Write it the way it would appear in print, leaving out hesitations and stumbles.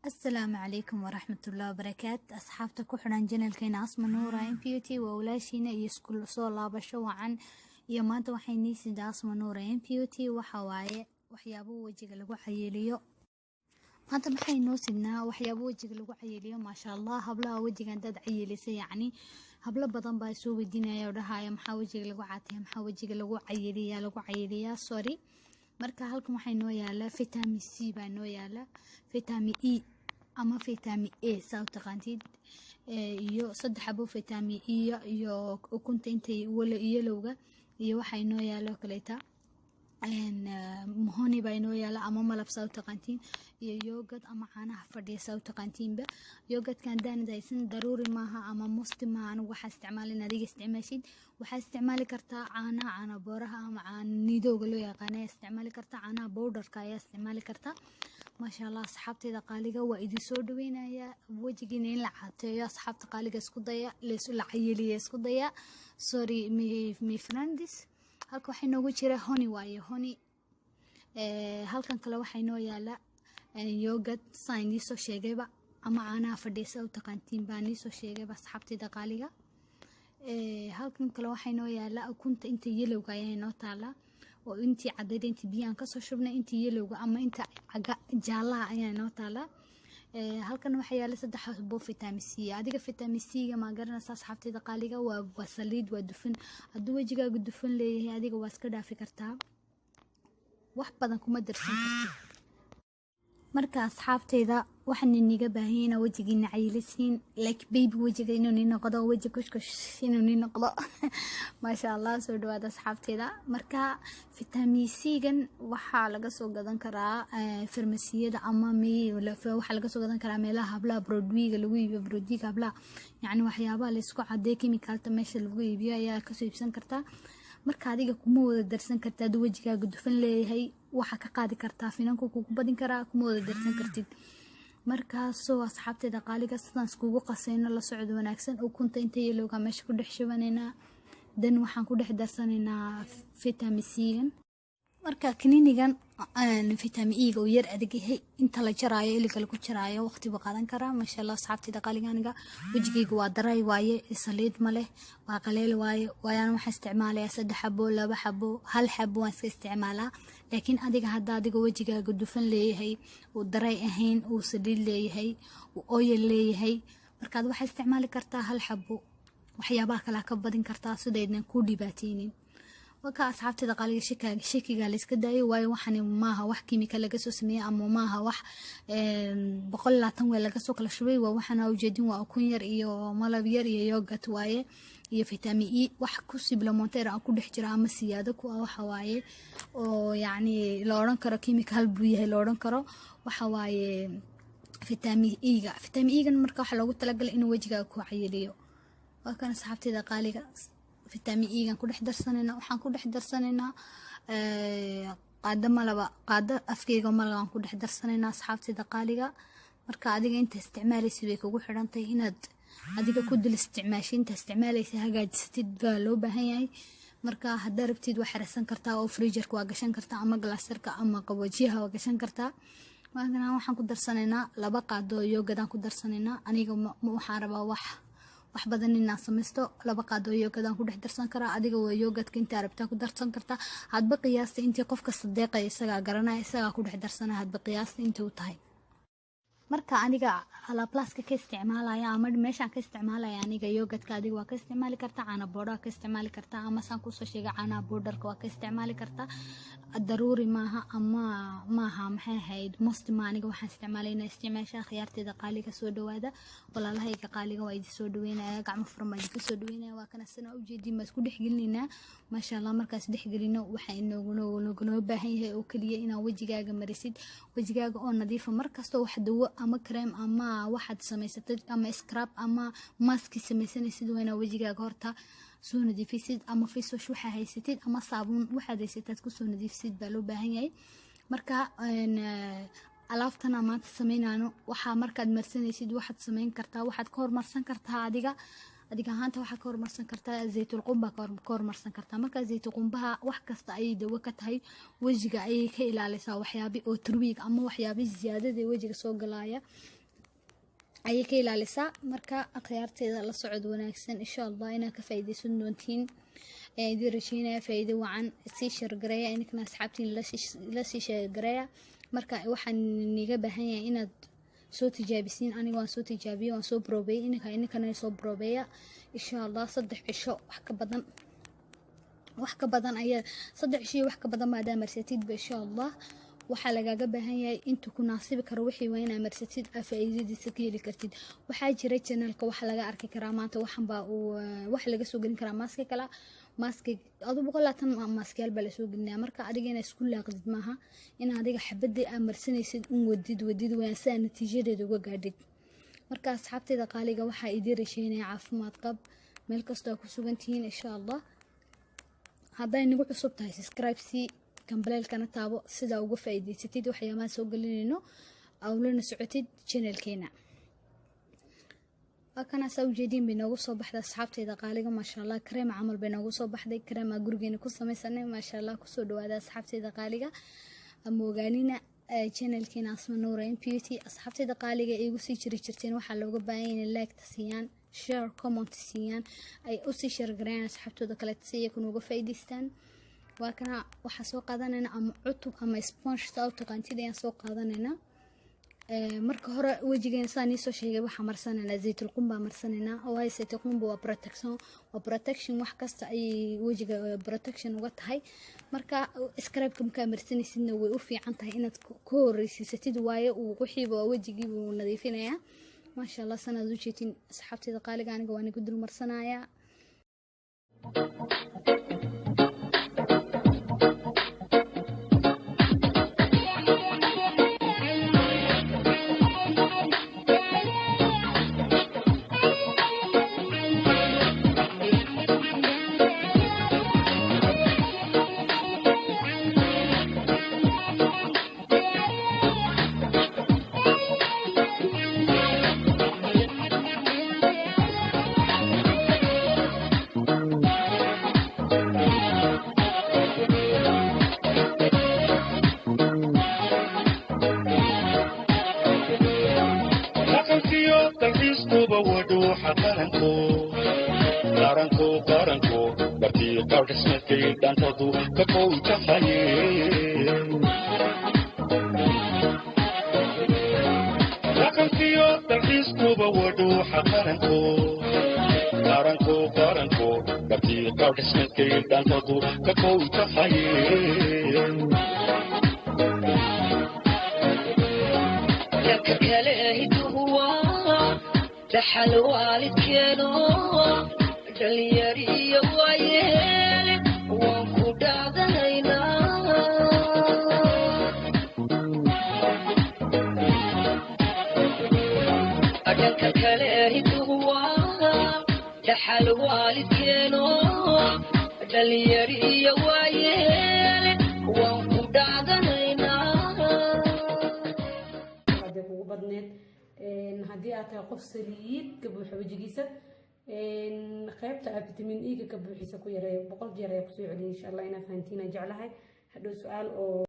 Asalaamu calaykum waraxmatullahi wabarakaatu. Asxaabta ku xidhan channelkeena Asma Nuura M Beauty, waa walaashiina iyo isku soo laabasho wacan. Iyo maanta waxay nii sidaa Asma Nuura M Beauty. Waxa waaye waxyaabo wejiga lagu cayeeliyo. Maanta maxay noo sidnaa? Waxyaabo wejiga lagu cayeeliyo, maasha Allah. Hablaha wejigan dad cayeelisa, yacni hablo badan baa soo weydiinaya oo dhahaya: "Maxaa wejiga lagu cateeya? Maxaa wejiga lagu cayeliyaa?" Lagu cayeliyaa, sorry. Marka halkan waxay noo yaala vitamin C baa noo yaala, vitamin E ama vitamin A saa u taqaantid, iyo saddex xabo vitamin E iyo ukunta intay yellowga, iyo waxay noo yaalo kaleeta honey baa inoo yaala ama malab saa u taqaantiin, iyo yogurt ama caanaha fadhiya saa u taqaantiinba. Yogurtka haddaanad haysan, daruuri maaha ama must maaha. Anigu waxaa isticmaalin, adiga isticmaashid. Waxaa isticmaali kartaa caanaha, caana booraha ama caana nidooga loo yaqaana ayaa isticmaali kartaa, caanaha powderka ayaa isticmaali kartaa. Maasha Allah, asxaabteyda qaaliga, waa idin soo dhaweynaya. Wejigiina in la caateeyo, asxaabta qaaliga, isku daya, la cayeliya isku daya. Sorry, my friends. Halka waxaa inoogu jira honey waaye, honey. Halkan kale waxaa inoo yaala yogurt saan idiin soo sheegayba, ama caanaha fadhiisa u taqaantiin baan idiin soo sheegayba, asxaabteyda qaaliga. Halkan kale waxaa inoo yaala ukunta inta yellowga ayaa inoo taala, oo intii cadayda, intii biyaan kasoo shubnay, intii yellowga ama inta jaalaha ayaa inoo taala. Halkan waxaa yaala saddex xabo vitamin C. Adiga vitamin C-ga maa garanaysa, asxaabteyda qaaliga? Waa saliid, waa dufan. Hadduu wejigaaga dufan leeyahay, adiga waa iska dhaafi kartaa, wax badan kuma darsan kartid. Marka asxaabteyda, waxaan iniga baahanya inaa wejigiina cayilisiin, like baby wejiga inuu ni noqdo, weji kushkush inuu ni noqdo, maasha Allah. Soo dhawaada, asxaabteyda. Marka vitamin C-gan waxaa laga soo gadan karaa farmasiyada ama waxaa laga soo gadan karaa meelaha hablaha produitga lagu iibiyo, produitga hablaha, yacni waxyaabaha laysku cadeeyo, chemicalta meesha lagu iibiyo ayaa kasoo iibsan kartaa. Marka adiga kuma wada darsan karta. Hadduu wejigaaga dufan leeyahay, waxaa ka qaadi kartaa finanku kugu badin karaa, kuma wada darsan kartid. Markaasoo asxaabteeda qaaliga, sidaan iskugu qasayno la socod wanaagsan. Ukunta inta yellowga meesha ku dhex shubanaynaa, dan waxaan ku dhex darsanaynaa vitamin C-gan. Marka kaniinigan vitamin E-ga uu yar adag yahay, inta la jaraayo, iliga lagu jaraayo, waqti buu qaadan karaa. Maasha Allah, asxaabteyda qaaliga, aniga wejigayga waa dry waaye, saliid ma leh, waa qaleel waaye. Waayaan waxaan isticmaalayaa saddex xabo, laba xabo, hal xabo waan iska isticmaalaa. Laakiin adiga hadda adiga wejigaaga dufan leeyahay, uu dry ahayn, uu saliid leeyahay, uu oil leeyahay, markaad waxaa isticmaali kartaa hal xabo. Waxyaabaha kalea ka badin kartaa sidaydnan ku dhibaateynin. Waka, asxaabteeda qaaliga, shakiga layska daayo, waayo waxani maaha wax kimika laga soo sameeyey ama maaha wax 120 weel laga soo kala shubay. Waa waxaana ujeedin, waa ukun yar iyo malab yar iyo yogurt waaye iyo vitamin E. Wax ku supplémentaire ku dhex jira ama siyaado ku ah waxa waaye oo yacni la odhan karo chemical buu yahay la odhan karo, waxa waaye vitamin E-ga. Vitamin E-gan marka waxaa loogu talagalay inuu wejigaaga ku cayiliyo. Waa kan, asxaabteeda qaaliga, vitamin E-gan ku dhex darsanaynaa. Waxaan ku dhex darsanaynaa qaado malaba, qaado afkeyga malabaan ku dhex darsanaynaa, asxaabteeda qaaliga. Marka adiga inta isticmaalaysid bay kugu xidhantahay inaad adiga ku dul isticmaashay. Inta isticmaalaysa hagaajisatid baa loo baahan yahay. Marka haddaa rabtid waa xirisan kartaa oo freezerka waa gashan kartaa ama glaceurka ama qaboojiyaha waa gashan kartaa. Maantana waxaan ku darsanaynaa laba qaado yogurtaan ku darsanaynaa. Aniga waxaan rabaa wax badan inaan samaysto. Laba qaado yogurtaan ku dhex darsan karaa. Adiga waa yogurtka intaa rabtaa ku darsan kartaa, hadba qiyaasta intii qof kasta deeqaya isagaa garanaya, isagaa ku dhex darsanaya hadba qiyaasta intii u tahay. Marka aniga alaplaska ka isticmaalaya ama meeshaan ka isticmaalaya aniga yogurtka, adiga waa ka isticmaali kartaa caana boodha, ka isticmaali kartaa ama saan kusoo sheegay caanaha powderka waa ka isticmaali kartaa. Daruuri maaha ama maaha, maxay ahayd, must ma. Aniga waxaan isticmaalay inaa isticmaasha. Khiyaarteeda qaaliga, soo dhawaada. Walaalahayga qaaliga, waa idin soo dhaweynaya, gacmo furan baa idinka soo dhaweynaya. Waa kana sana ujeedin, baa isku dhexgelinaynaa, maasha Allah. Markaas dhexgelino, waxaa inoognoo baahan yahay oo keliya inaa wejigaaga marisid, wejigaaga oo nadiifa. Markastoo wax dawo ama cream ama waxaad samaysatid ama scrub ama maski samaysanaysid, waa inaa wejigaaga horta soo nadiifisid, ama face wash waxaa haysatid ama saabuun waxaad haysataad kusoo nadiifisid baa loo baahan yahay. Marka alaabtana maanta sameynayno, waxaa markaad marsanaysid waxaad sameyn kartaa, waxaad ka hormarsan kartaa adiga Adiga ahaanta waxaa ka hormarsan kartaa zaytul qumba, ka hormarsan kartaa. Marka zaytul qumbaha wax kasta ayay dawo ka tahay. Wejiga ayay ka ilaalisaa waxyaabi oo turwiig ama waxyaabi ziyaadada wejiga soo galaya ayay ka ilaalisaa. Marka akhyaarteeda, la socod wanaagsan. Insha Allah inaad ka faa'iidaysan doontiin ayaan idin rajeynaya. Faa'iido wacan. Sii share gareeya ininkana, asxaabtiin la sii share gareeya. Marka waxaan niga baahan yahay inaad soo tijaabisiin. Aniga waan soo tijaabiyey, waan soo brobeeyey, ininkana soo brobeeya insha Allah. 3 cisho wax ka badan ayaa, 3 cisho wax ka badan maadaa marsatidba insha Allah. Waxaa lagaaga baahan yahay inta ku naasibi karo wixii waa inaa marsatid, aa faa'iidadiisa ka heli kartid. Waxaa jira channelka waxa laga arki karaa maanta waxan baa uu waxa laga soo gelin karaa mask kala, mask adu 120 maaskiyaal baa lasoo gelinaya. Marka adiga inaa isku laaqdid maaha, in adiga xabadii aa marsanaysid un wadid wadid wayaan si aa natiijadeeda uga gaadhid. Marka asxaabteeda qaaliga, waxaa idiin rasheynaya caafimaad qab meel kastoo aa ku sugan tihiin insha Allah. Hadday nagu cusub tahay, subscribe si gambaleelkana taabo, sidaa uga faa'iidaysatid waxyaabahan soo gelinayno, awlana socotid channelkeena. Waa kana, saa ujeediin bay noogu soo baxday asxaabteyda qaaliga. Maasha Allah, kareem camal bay noogu soo baxday, kareema gurigeena ku sameysanay. Maasha Allah, kusoo dhawaada asxaabteyda qaaliga. Ama ogaanina channelkeena Asma Nuurain Beauty. Asxaabteyda qaaliga igu sii jiri jirteen, waxaa looga baahan yahay like ta siiyaan, share, comment siiyaan, ay usii share gareeyaan asxaabtooda kale si iyakuna uga faa'iidaystaan. Waa kana, waxaa soo qaadanayna ama cutub ama sponge saa u taqaantid ayaan soo qaadanaynaa. Marka hore wejigeena saa niisoo sheegay waxaa marsanaynaa zaytul qumbaa marsanaynaa. Waayo zaytul qumba waa protection, waa protection, wax kasta ayay wejiga protection uga tahay. Marka scrubka markaa marsanaysidna way u fiican tahay inaad ka horeysiisatid, waayo uu wixiiba waa wejigii buu nadiifinayaa. Maasha Allah, sanaad ujeetin asxaabteeda qaaliga, aniga waan igu dul marsanayaa. Dhaqankiyo dalxiiskuba wadhuuxa qaranku, qaranku, qaranku bartii qaab dhismeedkay dhantadu ka kow tahaye. Dhaqankiyo dalxiiskuba wadhuuxa qaranku, qaranku, qaranku bartii qaab dhismeedkay dhantadu ka kow tahaye. Dhanka kale hiduhu waa dhaxal waalidkeeno, dhalinyariyo waayeel waan ku dhaadanaynaa. Dhanka kale hiduhu waa dhaxal waalidkeeno, dhalinyariyo waayeel waan ku dhaadanaynaa. Hadday kugu badneed, haddii aad tahay qof saliid ka buuxa wejigiisa, qaybta aad vitamin E-ga ka buuxisa ku yareeyo. 100 jeer ayaa kusoo celiyay. Insha Allah inaa fahantiin aan jeclahay. Hadhow su-aal oo